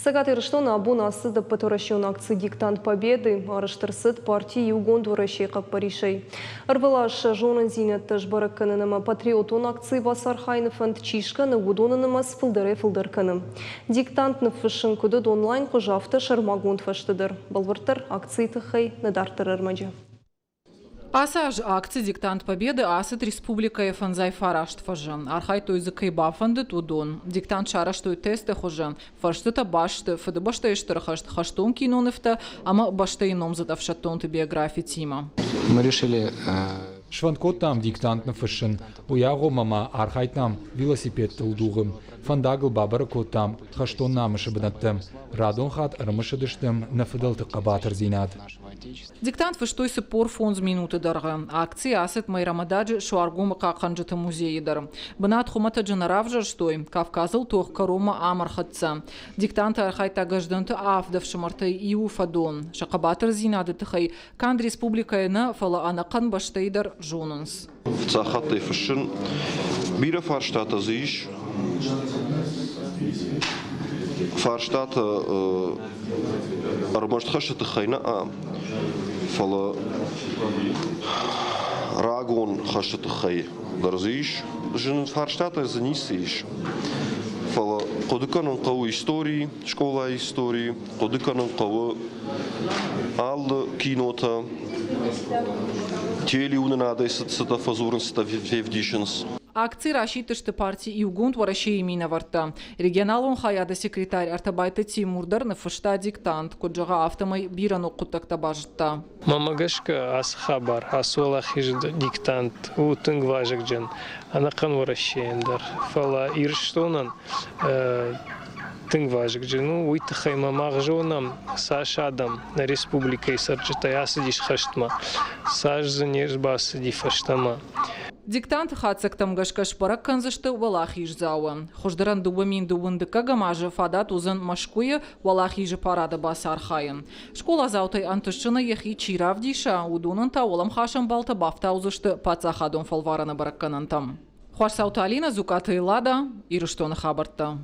Цӕгат Ирыстоны абон ацыд ӕппӕтуӕрӕсеон акци «Диктант Победы». Арӕзт ӕрцыд парти «Иугонд Уӕрӕсе» хъӕппӕрисӕй. Ӕрвылаз сӕ зонындзинӕдтӕ сбӕрӕг кӕнын ӕмӕ патриотон акцийы бацархайыны фӕнд чи скӕны, уыдоны нымӕц фылдӕрӕй-фылдӕр кӕны. Диктант ныффыссын куыд уыд онлайн хуызы, афтӕ сӕрмагонд фӕзты дӕр. Бӕлвырддӕр акцийы тыххӕй нӕ дарддӕр ӕрмӕджы. Ацы аз акци «Диктант Победы» ацыд республикӕйы 59 фӕзы. Архайдтой дзы, кӕй бафӕндыд, уыдон. Диктант сарӕзтой тесты хуызы. Фӕрстытӕ баст Фыдыбӕстӕйы Стыр хӕст, хӕстон кинонывтӕ ӕмӕ бӕстӕйы номдзыд ӕфсӕддонты биографитимӕ. Мы решили Сфӕнд кодтам диктант ныффыссын. Уый агъоммӕ ма архайдтам велосипедтыл дугъы. Фӕндагыл бабӕрӕг кодтам хӕстон намысы бынӕттӕ. Радон хатт ӕрымысыдыстӕм нӕ фыдӕлты хъӕбатырдзинад. Диктант фыстой 45 минуты дӕргъы. Акци ацыд Майрӕмададжы Суаргомы хъахъхъӕнджыты музейы дӕр. Бынат хуымӕтӕджы нӕ равзӕрстой, Кавказыл тох кӕронмӕ ам ӕрхӕццӕ. Диктанты архайдта Гӕздӕнты авд ӕфсымӕртӕй иуы фӕдон. Сӕ хъӕбатырдзинады тыххӕй канд республикӕйы нӕ, фӕлӕ ӕнӕхъӕн бӕстӕйы дӕр зонынц. Фыццаг хаттӕй фыссын. Бирӕ фарстатӕ дзы ис. Фарстатӕ ӕрмӕст хӕсты тыххӕй нӕ, фӕлӕ рагон хӕсты тыххӕй дӕр дзы ис. Зын фарстатӕ дзы ницы ис. Фӕлӕ хъуыды кӕнын хъӕуы истори, скъолайы истори, хъуыды кӕнын хъӕуы алы кинотӕ, телеуынынадӕй цытӕ фӕдзурынц, цытӕ февдисынц. Акци расидтысты парти «Иугонд Уӕрӕсейы» минӕвӕрттӕ. Регионалон хайады секретарь Артабайты Тимур дӕр ныффыста диктант. Куыд зӕгъа, афтӕмӕй бирӕ ног хъуыддӕгтӕ базыдта. Мӕнмӕ гӕсгӕ, ацы хабар, ацы уӕлахизы диктант у тынг вазыгджын ӕнӕхъӕн Уӕрӕсейӕн дӕр. Фӕлӕ Ирыстонӕн тынг вазыгджын у, уый тыххӕй ма мах зонӕм, цас адӕм нӕ республикӕйы цӕрджытӕй ацыдис хӕстмӕ, цас дзы не сбацыди фӕстӕмӕ. Диктанты хатдзӕгтӕм гӕсгӕ сбӕрӕг кӕндзысты уӕлахиздзауы. Хуыздӕрӕн 2021 азы фадат уыдзӕн Мӕскуыйы Уӕлахизы парады бацархайын. Скъоладзаутӕй ӕнтыстджынӕй йӕхи чи равдиса, уыдонӕн та уӕлӕмхасӕн баллтӕ бафтаудзысты паддзахадон фӕлварӕны бӕрӕггӕнӕнтӕм. Хуасауты Алинӕ, Дзукъаты Эллада, Ирыстоны хабӕрттӕ.